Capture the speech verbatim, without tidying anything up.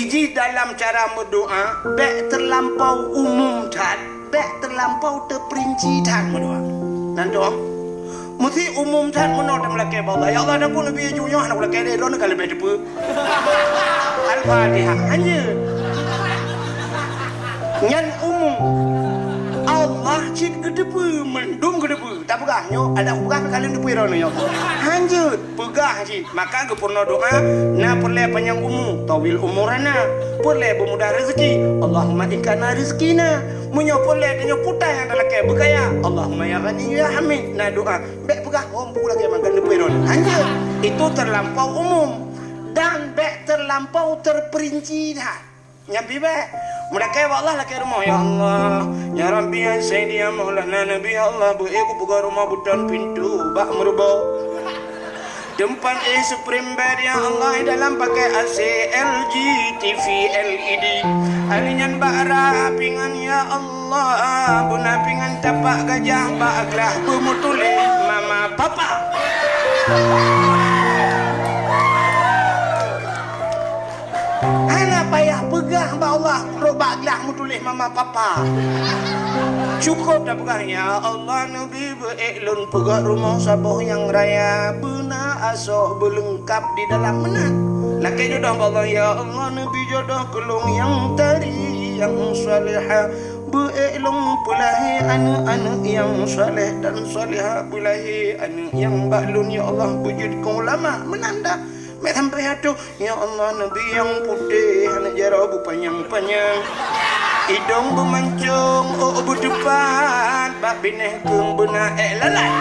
Jih dalam cara meudoa, bék teulampau umum that, bék teulampau teuperinci that meudoa. Nan doa meusi umum that meunoe tameulakée bak Allah. "Ya Allah, na ku neubi ju nyoe hana kulakée lé, droeneuh ka leubeh teupeu." Al-Fatihah. Hanjeuet. Nyan umum. Allah cit geuteupeue, mandum geuteupeue. Tapeugah nyoe, adak kupeugah ka lheueh teupeu droeneuh nyoe. Hanjeuet, peugah cit. Maka geupeurunoe doa, na peureulée panyang umu, tawil umurana. Peureulée beumudah rezeki, Allahumma ikana rizkina. Meunyoe peureulée tanyoe putai nyang talakée beukaya, Allahumma ya Ghani ya Hamid. Na doa, bék peugah, "Oh, peue lagée mangkat leupie droeneuh." Hanjeuet, itu terlampau umum dan bék terlampau terperinci that. Nyan pih bék. Meulakée bak Allah lakée rumoh, "Ya Allah, ya Rabbi, ya Sayyidi, ya Maulana Nabi, ya Allah, beu ék kupeugah rumoh beuton pintoe bak meuruboh. Teumpat éh supreme bed, ya Allah, dalam pakai A C, L G, T V, L E D. Ari nyan bak rap pingan, ya Allah, beuna pingan tapak gajah bak glah beumeutuléh mama papa." Hana payah peugah bak Allah, rot bak glah meutuléh mama papa. Cukup tapeugah, "Ya Allah, neubi beu ék lôn peugöt rumoh saboh nyang raya, beuna asoe beuleungkap di dalam meunan." Lakée jodoh bak Allah, "Ya Allah, neubi jodoh keu lôn nyang tari, nyang salehah. Beu ék lôn peulahé aneuëk-aneuëk nyang saleh dan salehah, beulahé aneuëk nyang bak lôn, ya Allah, beujeuet keu ulama." Meunan dah. Mek sampai hatoh, "Ya Allah, neubi nyang putéh, aneuk jaroe beupanyang-panyang, idong beumancong, ôk beuteupat, bak binéh keueng beuna ék lalat."